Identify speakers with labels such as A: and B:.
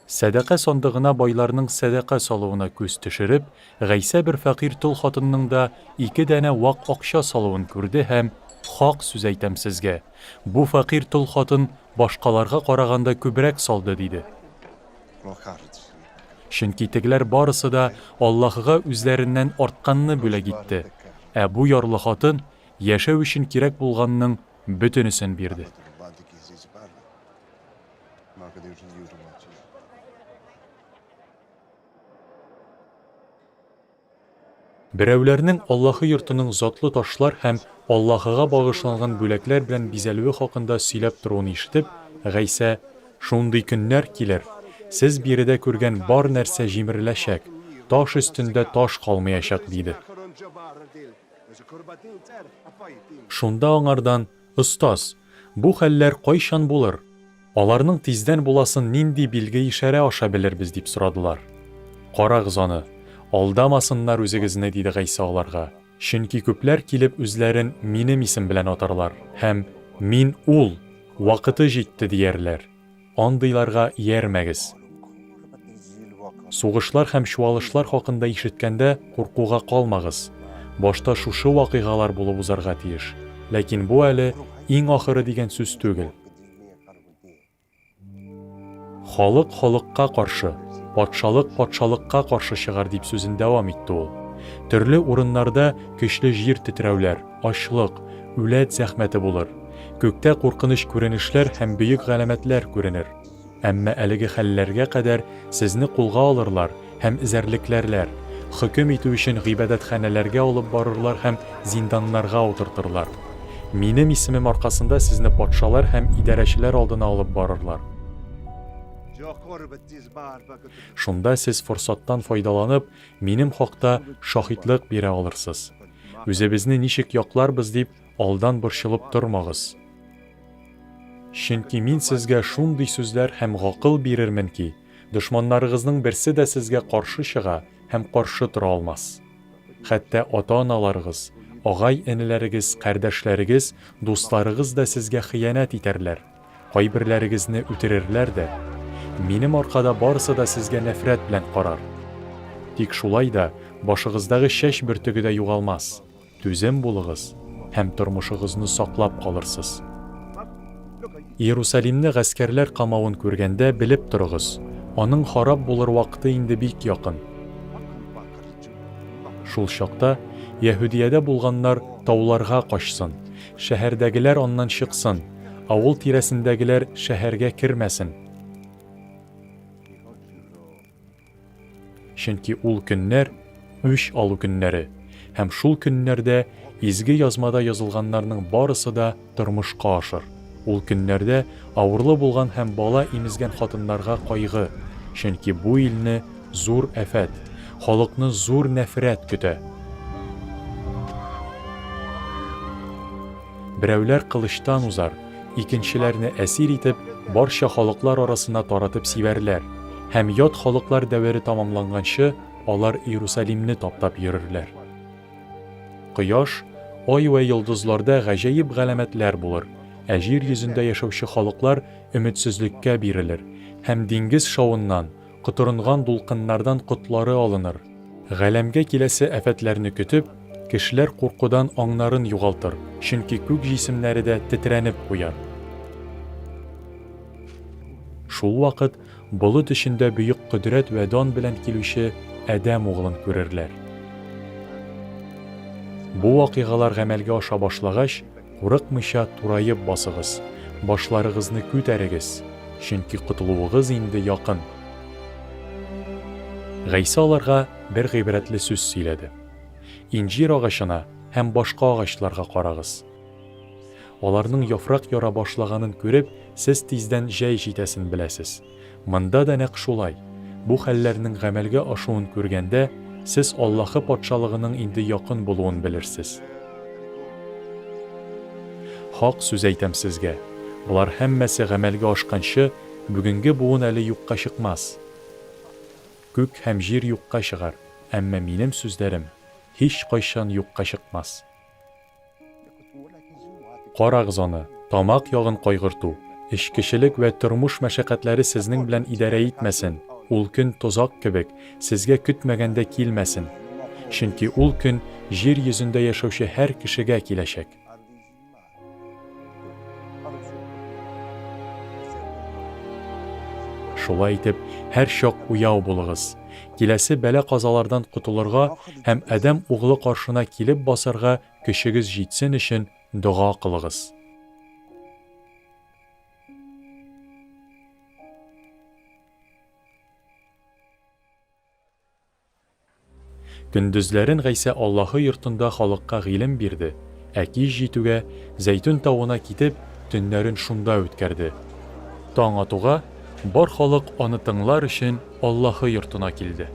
A: Сәдака сандыгына байларның сәдака салуына күз төшереп, Гайсә бер фәкыйрь тол хатынның да ике данә вак акча салуын күрде һәм, Хак сүз әйтәм сезгә, бу фәкыйрь тол хатын башкаларга караганда күбрәк салды, диде. Чөнки тегеләр барысы да Аллаһыга үзләреннән артканны бүләк итте, ә бу ярлы хатын яшәү өчен кирәк булганның бөтенесен бирде. Берәүләрнең Аллаһы йортының затлы ташлар һәм Аллаһыга багышланган бүләкләр белән бизәлүе хакында сөйләп торуын ишетеп, Гайсә, Шундый көннәр килер, сез биредә күргән бар нәрсә җимереләчәк, таш өстендә таш калмаячак, диде. Шунда аңардан, Остаз, бу хәлләр кайчан булыр? Аларның тиздән буласын нинди билге-ишарә аша белербез, дип сорадылар. Карагыз аны, алдамасыннар үзегезне, диде Гайсә аларга, чөнки күпләр килеп үзләрен Минем исем белән атарлар һәм, Мин Ул, вакыты җитте, диярләр. Андыйларга иярмәгез. Сугышлар һәм чуалышлар хакында ишеткәндә куркуга калмагыз. Башта шушы вакыйгалар булып узарга тиеш. Ләкин бу әле иң ахыры дигән сүз түгел. Халык халыкка каршы, патшалык патшалыкка каршы чыгар, дип сүзен дәвам итте ул. Төрле урыннарда көчле җир тетрәүләр, ачлык, үләт зәхмәте булыр. Күктә куркыныч күренешләр һәм бөек галәмәтләр күренер. Әмма әлеге хәлләргә кадәр сезне кулга алырлар һәм эзәрлекләрләр, хөкем итү өчен гыйбадәтханәләргә алып барырлар һәм зинданнарга утыртырлар. Минем исемем аркасында сезне патшалар һәм идарәчеләр алдына алып барырлар. Шунда сез форсаттан файдаланып, минем хакта шаһитлык бирә алырсыз. Үзебезне ничек якларбыз дип, алдан борчылып тормагыз. Чөнки мин сезгә шундый сүзләр һәм гакыл бирермен ки, дошманнарыгызның берсе дә сезгә каршы чыга һәм каршы тора алмас. Хәтта ата-аналарыгыз, агай-энеләрегез, кардәшләрегез, дусларыгыз да сезгә хыянәт итәрләр, кайберләрегезне үтерерләр дә. Минем аркада барысы да сезгә нәфрәт белән карар. Тик шулай да башыгыздагы чәч бөртеге дә югалмас. Түзем булыгыз һәм тормышыгызны саклап калырсыз. Иерусалимны гаскәрләр камавын күргәндә белеп торыгыз, аның харап булыр вакыты инде бик якын. Шул чакта Яһүдиядә булганнар тауларга качсын, шәһәрдәгеләр аннан чыксын, авыл тирәсендәгеләр шәһәргә кермәсен. Чөнки ул көннәр, үч алу көннәре, һәм шул көннәрдә Изге Язмада язылганнарның барысы да тормышка ашыр. Ул көннәрдә авырлы булган һәм бала имезгән хатыннарга кайгы, чөнки бу илне зур афәт, халыкны зур нәфрәт көтә. Берәүләр кылычтан узар, икенчеләрне әсир итеп, барча халыклар арасына таратып сибәрләр, һәм ят халыклар дәвере тамамланганчы, алар Иерусалимне таптап йөрерләр. Кояш, ай вә йолдызларда гаҗәеп галәмәтләр булыр, ә җир йөзендә яшәүче халыклар өметсезлеккә бирелер, һәм диңгез шавыннан, котырынган дулкыннардан котлары алыныр. Галәмгә киләсе афәтләрне көтеп, кешеләр куркудан аңнарын югалтыр, чөнки күк җисемнәре дә тетрәнеп куяр. Шул вакыт болыт эчендә бөек кодрәт вә дан белән килүче Адәм Углын күрерләр. Бу вакыйгалар гамәлгә аша башлагач, курыкмыйча тураеп басыгыз, башларыгызны күтәрегез, чөнки котылуыгыз инде якын. Гайсә аларга бер гыйбрәтле сүз сөйләде. Инҗир агачына һәм башка агачларга карагыз. Аларның яфрак яра башлаганын күреп, сез тиздән җәй җитәсен беләсез. Монда да нәкъ шулай. Бу хәлләрнең гамәлгә ашуын күргәндә, сез Аллаһы Патшалыгының инде якын булуын белерсез. Хак сүз әйтәм сезгә, болар һәммәсе гамәлгә ашканчы, бүгенге буын әле юкка чыкмас. Күк һәм җир юкка чыгар, әмма минем сүзләрем. һичкайчан юкка чыкмас. Карагыз аны, тамак ягын кайгырту, эчкечелек вә тормыш мәшәкатьләре сезнең белән идарә итмәсен, ул көн тозак кебек, сезгә көтмәгәндә килмәсен. Чөнки ул көн җир йөзендә яшәүче һәр кешегә киләчәк. Шулай итеп, һәрчак уяу булыгыз. Киләсе бәла-казалардан котылырга һәм Адәм Углы каршына килеп басарга көчегез җитсен өчен дога кылыгыз. Көндезләрен Гайсә Аллаһы йортында халыкка гыйлем бирде, ә кич җитүгә, Зәйтүн тавына китеп, төннәрен шунда үткәрде. Таң атуга, бар халык аны тыңлар өчен Аллаһы йортына килде.